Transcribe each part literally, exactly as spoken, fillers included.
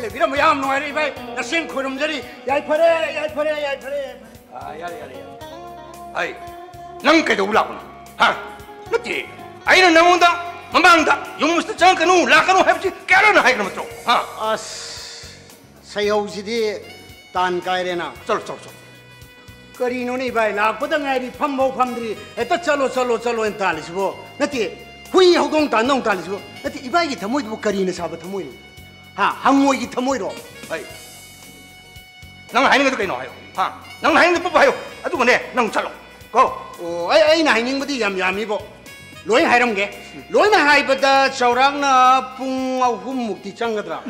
ꯂꯩꯕꯤꯔꯝꯕ ꯌꯥꯝ ꯅꯨꯡꯉꯥꯏꯔꯦ ꯏꯕꯥꯏ, ꯅꯁꯦꯟ ꯈꯣꯏꯔꯨꯝꯖꯔꯤ꯫ ꯌꯥꯏꯐꯔꯦ, ꯌꯥꯏꯐꯔꯦ, ꯌꯥꯏꯐꯔꯦ, ꯌꯥꯏꯐꯔꯦ꯫ ꯑꯥ, ꯌꯥꯔꯦ, ꯌꯥꯔꯦ, ꯌꯥꯔꯦ꯫ ꯑꯩ, ꯅꯪ ꯀꯩꯗꯧꯕ ꯂꯥꯛꯄꯅꯣ? ꯍꯥ? ꯅꯠꯇꯦ, ꯑꯩꯅ ꯅꯪꯉꯣꯟꯗ ꯃꯃꯥꯡꯗ ꯌꯨꯝꯁꯤꯗ ꯆꯪꯉꯛꯀꯅꯨ, ꯂꯥꯛꯀꯅꯨ ꯍꯥꯏꯕꯁꯤ ꯀꯌꯥꯔꯛꯅ ꯍꯥꯏꯈ꯭ꯔꯕ ꯅꯠꯇ꯭ꯔꯣ? ꯍꯥ? ꯑꯁ, ꯁꯩꯍꯧꯁꯤꯗꯤ ꯇꯥꯟ ꯀꯥꯏꯔꯦꯅ꯫ ꯆꯠꯂꯣ, ꯆꯠꯂꯣ, ꯆꯠꯂꯣ꯫ ꯀꯔꯤꯅꯣꯅꯦ ꯏꯕꯥꯏ, ꯂꯥꯛꯄꯗ ꯉꯥꯏꯔꯤ, ꯐꯝꯐꯧ ꯐꯝꯗ꯭ꯔꯤ, ꯍꯦꯛꯇ "ꯆꯠꯂꯣ, ꯆꯠꯂꯣ, ꯆꯠꯂꯣ" ꯍꯥꯏꯅ ꯇꯥꯜꯂꯤꯁꯤꯕꯣ? ꯅꯠꯇꯦ, ꯍꯨꯏ ꯍꯧꯗꯣꯡ ꯇꯥꯟꯗꯧ ꯇꯥꯜꯂꯤꯁꯤꯕꯣ? ꯅꯠꯇꯦ, ꯏꯕꯥꯏꯒꯤ ꯊꯃꯣꯏꯗꯨꯕꯨ ꯀꯔꯤꯅ ꯁꯥꯕ ꯊꯃꯣꯏꯅꯣ? ꯍꯥ? ꯍꯪꯉꯣꯏꯒꯤ ꯊꯃꯣꯏꯔꯣ? ꯑꯩ, ꯅꯪ ꯍꯥꯏꯅꯤꯡꯉꯤꯗꯨ ꯀꯩꯅꯣ ꯍꯥꯏꯌꯣ꯫ ꯍꯥ? ꯅꯪ ꯍꯥꯏꯅꯤꯡꯉꯤꯗꯨ ꯄꯨꯞ ꯍꯥꯏꯌꯣ꯫ ꯑꯗꯨꯒꯅꯦ, ꯅꯪ ꯆꯠꯂꯣ꯫ ꯀꯣ꯫ ꯑꯣ, ꯑꯩ, ꯑꯩꯅ ꯍꯥꯏꯅꯤꯡꯕꯗꯤ ꯌꯥꯝ ꯌꯥꯝꯃꯤꯕꯣ꯫ ꯂꯣꯏ ꯍꯥꯏꯔꯝꯒꯦ꯫ ꯂꯣꯏꯅ ꯍꯥꯏꯕꯗ ꯆꯥꯎꯔꯥꯛꯅ ꯄꯨꯡ ꯑꯍꯨꯝꯃꯨꯛꯇꯤ ꯆꯪꯒꯗ꯭ꯔꯥ?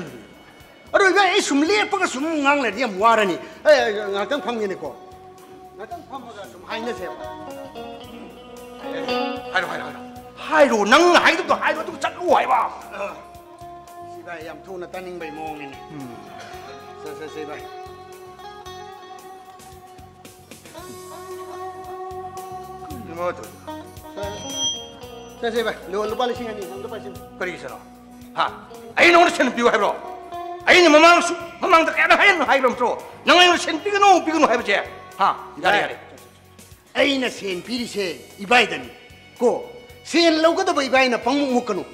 ꯑꯗꯣ ꯏꯕꯥꯏ, ꯑꯩ ꯁꯨꯝ ꯂꯦꯞꯄꯒ ꯁꯨꯝ ꯉꯥꯡ ꯂꯩꯔꯗꯤ ꯌꯥꯝ ꯋꯥꯔꯅꯤ꯫ ꯑꯩ, ꯑꯩ ꯉꯥꯛꯇꯪ ꯐꯝꯒꯦꯅꯦꯀꯣ꯫ ꯉꯥꯛꯇꯪ ꯐꯝꯃꯒ ꯁꯨꯝ ꯍꯥꯏꯅꯁꯦꯕ꯫ ꯍꯥꯏꯔꯣ, ꯍꯥꯏꯔꯣ, ꯍꯥꯏꯔꯣ꯫ ꯍꯥꯏꯔꯣ, ꯅꯪ ꯍꯥꯏꯗꯨꯗꯣ ꯍꯥꯏꯔꯣ, ꯑꯗꯨꯒ ꯆꯠꯂꯣ ꯍꯥꯏꯕ꯫ ꯁꯤ ꯏꯕꯥꯏ ꯌꯥꯝ ꯊꯨꯅ ꯇꯥꯅꯤꯡꯕꯩ ꯃꯑꯣꯡꯅꯤꯅꯦ꯫ ꯎꯝ꯫ ꯁꯦ, ꯁꯦ, ꯁꯦ, ꯏꯕꯥꯏ꯫ ꯀꯔꯤꯅꯣ ꯃꯥ ꯇꯧꯔꯤꯗꯣ? ꯁꯦ, ꯁꯦ, ꯏꯕꯥꯏ, ꯂꯨ-, ꯂꯨꯄꯥ ꯂꯤꯁꯤꯡ ꯑꯅꯤ, ꯑꯝꯇ ꯄꯥꯏꯁꯤꯜꯂꯨ꯫ ꯀꯔꯤꯒꯤꯁꯤꯅꯣ? ꯍꯥ? ꯑꯩ ꯅꯉꯣꯟꯗ ꯁꯦꯟ ꯄꯤꯌꯨ ꯍꯥꯏꯕ꯭ꯔꯣ? ꯑꯩꯅ ꯃꯃꯥꯡꯁꯨ, ꯃꯃꯥꯡꯗ ꯀꯌꯥꯗ ꯍꯥꯏꯅ ꯍꯥꯏꯈ꯭ꯔꯕ ꯅꯠꯇ꯭ꯔꯣ? ꯅꯪ ꯑꯩꯉꯣꯟꯗ ꯁꯦꯟ ꯄꯤꯒꯅꯨ, ꯄꯤꯒꯅꯨ ꯍꯥꯏꯕꯁꯦ? ꯍꯥ? ꯌꯥꯔꯦ, ꯌꯥꯔꯦ꯫ ꯑꯩꯅ ꯁꯦꯟ ꯄꯤꯔꯤꯁꯦ ꯏꯕꯥꯏꯗꯅꯤ꯫ ꯀꯣ, ꯁꯦꯟ ꯂꯧꯒꯗꯕ ꯏꯕꯥꯏꯅ ꯄꯪꯃꯨꯛ ꯃꯨꯛꯀꯅꯨ꯫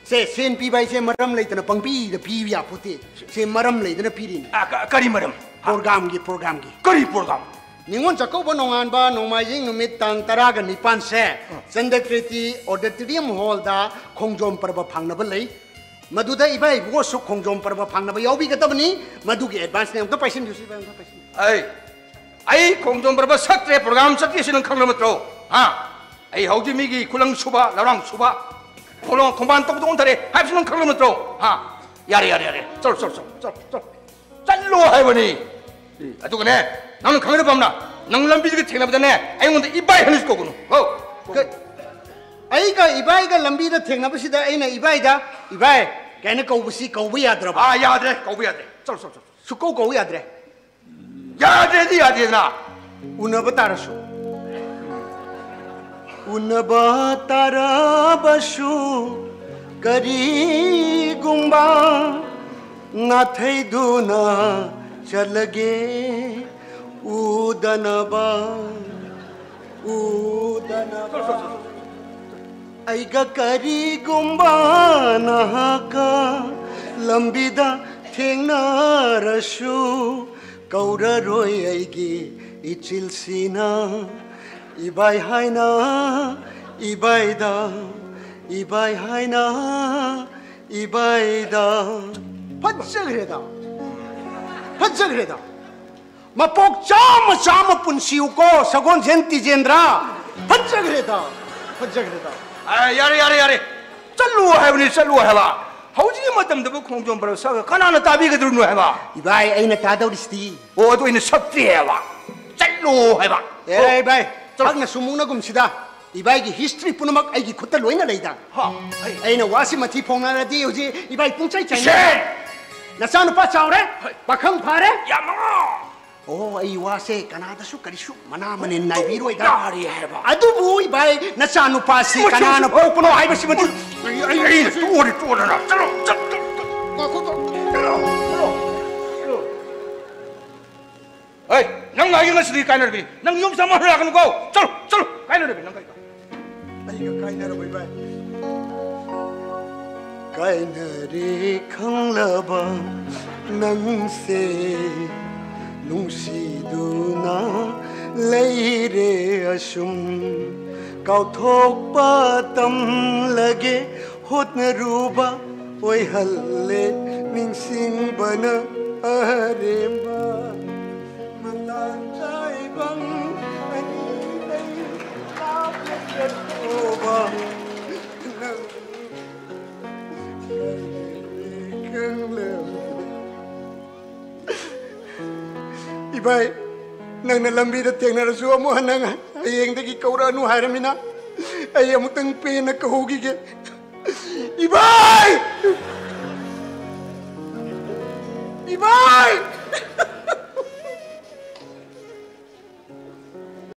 ꯁꯦ, ꯁꯦꯟ ꯄꯤꯕ ꯍꯥꯏꯁꯦ ꯃꯔꯝ ꯂꯩꯇꯅ ꯄꯪꯄꯤꯗ ꯄꯤꯕ ꯌꯥꯄꯣꯠꯇꯦ꯫ ꯁꯦ, ꯃꯔꯝ ꯂꯩꯗꯅ ꯄꯤꯔꯤꯅꯤ꯫ ꯑ, ꯀ-, ꯀꯔꯤ ꯃꯔꯝ? ꯍꯥ? ꯄ꯭ꯔꯣꯒ꯭ꯔꯥꯝꯒꯤ, ꯄ꯭ꯔꯣꯒ꯭ꯔꯥꯝꯒꯤ꯫ ꯀꯔꯤ ꯄ꯭ꯔꯣꯒ꯭ꯔꯥꯝ? ꯅꯤꯉꯣꯜ ꯆꯥꯛꯀꯧꯕ ꯅꯣꯡꯉꯥꯟꯕ ꯅꯣꯡꯃꯥꯏꯖꯤꯡ ꯅꯨꯃꯤꯠ ꯇꯥꯡ ꯇꯔꯥꯒ ꯅꯤꯄꯥꯟꯁꯦ, ꯑ꯫ ꯆꯟꯗ꯭ꯔꯀ꯭ꯔꯤꯇꯤ ꯑꯣꯗꯤꯇꯣꯔꯤꯌꯝ ꯍꯣꯜꯗ ꯈꯣꯡꯖꯣꯝ ꯄꯔꯕ ꯐꯥꯡꯅꯕ ꯂꯩ꯫ ꯃꯗꯨꯗ ꯏꯕꯥꯏ ꯏꯕꯨꯡꯉꯣꯁꯨ ꯈꯣꯡꯖꯣꯝ ꯄꯔꯕ ꯐꯥꯡꯅꯕ ꯌꯥꯎꯕꯤꯒꯗꯕꯅꯤ꯫ ꯃꯗꯨꯒꯤ ꯑꯦꯗꯚꯥꯟꯁꯅꯦ꯫ ꯑꯝꯇ ꯄꯥꯏꯁꯤꯟꯕꯤꯌꯨ, ꯁꯤ ꯏꯕꯥꯏ, ꯑꯝꯇ ꯄꯥꯏꯁꯤꯟꯕꯤꯌꯨ꯫ ꯑꯩ, ꯑꯩ ꯈꯣꯡꯖꯣꯝ ꯄꯔꯕ ꯁꯛꯇ꯭ꯔꯦ, ꯄ꯭ꯔꯣꯒ꯭ꯔꯥꯝ ꯆꯠꯇꯦ, ꯁꯤ ꯅꯪ ꯈꯪꯂꯕ ꯅꯠꯇ꯭ꯔꯣ? ꯍꯥ? ꯑꯩ ꯍꯧꯖꯤꯛ ꯃꯤꯒꯤ ꯈꯨꯂꯪ ꯁꯨꯕ, ꯂꯧꯔꯥꯡ ꯁꯨꯕ, ꯈꯣꯡꯂꯣꯡ-, ꯈꯣꯡꯕꯥꯟ ꯇꯧꯕꯗ ꯑꯣꯟꯊꯔꯦ ꯍꯥꯏꯕꯁꯤ ꯅꯪ ꯈꯪꯂꯕ ꯅꯠꯇ꯭ꯔꯣ? ꯍꯥ? ꯌꯥꯔꯦ, ꯌꯥꯔꯦ, ꯌꯥꯔꯦ꯫ ꯆꯠꯂꯣ, ꯆꯠꯂꯣ, ꯆꯠꯂꯣ, ꯆꯠꯂꯣ꯫ ꯆꯠꯂꯣ ꯍꯥꯏꯕꯅꯤ꯫ ꯑꯗꯨꯒꯅꯦ, ꯅꯪꯅ ꯈꯪꯒꯗꯕ ꯑꯃꯅ, ꯅꯪ ꯂꯝꯕꯤꯗꯒ ꯊꯦꯡꯅꯕꯗꯅꯦ, ꯑꯩꯉꯣꯟꯗ ꯏꯕꯥꯏ ꯍꯥꯏꯅꯁꯨ ꯀꯧꯒꯅꯨ꯫ ꯍꯣ꯫ ꯀ-, ꯑꯩꯒ ꯏꯕꯥꯏꯒ ꯂꯝꯕꯤꯗ ꯊꯦꯡꯅꯕꯁꯤꯗ ꯑꯩꯅ ꯏꯕꯥꯏꯗ "ꯏꯕꯥꯏ" ꯀꯥꯏꯅ ꯀꯧꯕꯁꯤ ꯀꯧꯕ ꯌꯥꯗ꯭ꯔꯕ? ꯑꯥ, ꯌꯥꯗ꯭ꯔꯦ, ꯀꯧꯕ ꯌꯥꯗ꯭ꯔꯦ꯫ ꯆꯠꯂꯣ, ꯆꯠꯂꯣ, ꯆꯠꯂꯣ꯫ ꯁꯨꯛꯀꯧ ꯀꯧ ꯌꯥꯗ꯭ꯔꯦ꯫ ꯌꯥꯗ꯭ꯔꯦꯗꯤ ꯌꯥꯗꯦꯗꯅ꯫ ꯎꯅꯕ ꯇꯥꯔꯁꯨ꯫ ꯎꯅꯕ ꯇꯥꯔꯕꯁꯨ ꯀꯔꯤꯒꯨꯝꯕ ꯅꯥꯊꯩꯗꯨꯅ ꯆꯠꯂꯒꯦ ꯎꯗꯅꯕ, ꯎꯗꯅꯕ꯫ ꯑꯩꯒ ꯀꯔꯤꯒꯨꯝꯕ ꯅꯍꯥꯛꯀ ꯂꯝꯕꯤꯗ ꯊꯦꯡꯅꯔꯁꯨ, ꯀꯧꯔꯔꯣꯏ ꯑꯩꯒꯤ ꯏꯆꯤꯜꯁꯤꯅ ꯏꯕꯥꯏ ꯍꯥꯏꯅ, ꯏꯕꯥꯏꯗ, ꯏꯕꯥꯏ ꯍꯥꯏꯅ, ꯏꯕꯥꯏꯗ꯫ ꯐꯖꯈ꯭ꯔꯦꯗ, ꯐꯖꯈ꯭ꯔꯦꯗ꯫ ꯃꯄꯣꯛ ꯆꯥꯝꯃ ꯆꯥꯝꯃ ꯄꯨꯟꯁꯤꯌꯨꯀꯣ, ꯁꯒꯣꯜꯁꯦꯟ ꯇꯤꯖꯦꯟꯗ꯭ꯔ꯫ ꯐꯖꯈ꯭ꯔꯦꯗ, ꯐꯖꯈ꯭ꯔꯦꯗ꯫ ꯑ, ꯌꯥꯔꯦ, ꯌꯥꯔꯦ, ꯌꯥꯔꯦ꯫ ꯆꯠꯂꯨ ꯍꯥꯏꯕꯅꯤ, ꯆꯠꯂꯨ ꯍꯥꯏꯕ꯫ ꯍꯧꯖꯤꯛꯀꯤ ꯃꯇꯝꯗꯕꯨ ꯈꯣꯡꯖꯣꯝ ꯄꯔꯧ ꯁꯛꯑꯒ ꯀꯅꯥꯅ ꯇꯥꯕꯤꯒꯗꯧꯔꯤꯅꯣ ꯍꯥꯏꯕ? ꯏꯕꯥꯏ, ꯑꯩꯅ ꯇꯥꯗꯧꯔꯤꯁꯤꯗꯤ꯫ ꯑꯣ, ꯑꯗꯨ ꯑꯩꯅ ꯁꯛꯇ꯭ꯔꯤ ꯍꯥꯏꯕ꯫ ꯆꯠꯂꯨ ꯍꯥꯏꯕ꯫ ꯑꯦ, ꯑꯣ, ꯏꯕꯥꯏ, ꯆꯠꯂꯣ꯫ ꯍꯛꯅ ꯁꯨꯝ ꯃꯨꯛꯅꯒꯨꯝꯁꯤꯗ꯫ ꯏꯕꯥꯏꯒꯤ history ꯄꯨꯝꯅꯃꯛ ꯑꯩꯒꯤ ꯈꯨꯠꯇ ꯂꯣꯏꯅ ꯂꯩꯗ꯫ ꯍꯥ, ꯑꯩ ꯑꯩꯅ ꯋꯥꯁꯤ ꯃꯊꯤ ꯐꯣꯡꯅꯔꯗꯤ ꯍꯧꯖꯤꯛ ꯏꯕꯥꯏ ꯄꯨꯡꯆꯥꯏ ꯆꯥꯏꯅ꯫ ꯏꯁꯦ! ꯅꯆꯥꯅꯨꯄꯥ ꯆꯥꯎꯔꯦ, ꯍꯣꯏ꯫ ꯄꯥꯈꯪ ꯐꯥꯔꯦ꯫ ꯌꯥꯝ ꯃꯉꯥ꯫ ꯑꯣ, ꯑꯩ ꯋꯥꯁꯦ ꯀꯅꯥꯗꯁꯨ ꯀꯔꯤꯁꯨ ꯃꯅꯥ ꯃꯅꯤꯟ ꯅꯥꯏꯕꯤꯔꯣꯏꯗ꯫ ꯌꯥꯔꯦ ꯍꯥꯏꯕ꯫ ꯑꯗꯨꯕꯨ ꯏꯕꯥꯏ, ꯅꯆꯥꯅꯨꯄꯥꯁꯤ ꯃꯆꯨ ꯀꯅꯥꯅ ꯃꯆꯨ ꯄꯣꯛꯄꯅꯣ ꯍꯥꯏꯕꯁꯤꯃꯗꯤ ꯑꯩ, ꯑꯩ, ꯑꯩ ꯑꯩ ꯇꯣꯛꯑꯣꯅꯦ, ꯇꯣꯛꯑꯣꯅꯦ, ꯅꯪ꯫ ꯆꯠꯂꯣ, ꯆꯠꯂꯣ, ꯆꯠꯂꯣ, ꯆꯠꯂꯣ, ꯆꯠꯂꯣ꯫ ꯍꯩ, ꯅꯪ ꯑꯩꯒ ꯉꯁꯤꯗꯤ ꯀꯥꯏꯅꯔꯕꯤ꯫ ꯅꯪ ꯌꯨꯝ ꯆꯪꯕ ꯍꯜꯂꯛꯀꯅꯨꯀꯣ꯫ ꯆꯠꯂꯣ, ꯆꯠꯂꯣ, ꯀꯥꯏꯅꯔꯕꯤ ꯅꯪ ꯑꯩꯒ꯫ ꯑꯩꯒ ꯀꯥꯏꯅꯔꯕ ꯏꯕꯥꯏ? ꯀꯥꯏꯅꯔꯦ ꯈꯪꯂꯕ ꯅꯪꯁꯦ, ꯅꯨꯡꯁꯤꯗꯨꯅ ꯂꯩꯔꯦ ꯑꯁꯨꯝ꯫ ꯀꯥꯎꯊꯣꯛꯄ ꯇꯝꯂꯒꯦ ꯍꯣꯠꯅꯔꯨꯕ ꯑꯣꯏꯍꯜꯂꯦ ꯅꯤꯡꯁꯤꯡꯕꯅ ꯑꯔꯦꯝꯕ꯫ ꯃꯇꯥꯡ ꯇꯥꯏꯕꯪ ꯑꯅꯤꯗꯩ ꯂꯥꯞꯅ ꯆꯠꯊꯣꯛꯑꯕ ꯅꯪ ꯀꯔꯤꯅꯤ ꯈꯪꯂꯕ? ꯏꯕꯥꯏ, ꯅꯪꯅ ꯂꯝꯕꯤꯗ ꯊꯦꯡꯅꯔꯁꯨ ꯑꯃꯨꯛ ꯍꯟꯅ ꯍꯌꯦꯡꯗꯒꯤ ꯀꯧꯔꯛꯑꯅꯨ ꯍꯥꯏꯔꯃꯤꯅ ꯑꯩ ꯑꯃꯨꯛꯇꯪ ꯄꯦꯟꯅ ꯀꯧꯍꯧꯈꯤꯒꯦ꯫ ꯏꯕꯥꯏ! ꯏꯕꯥꯏ!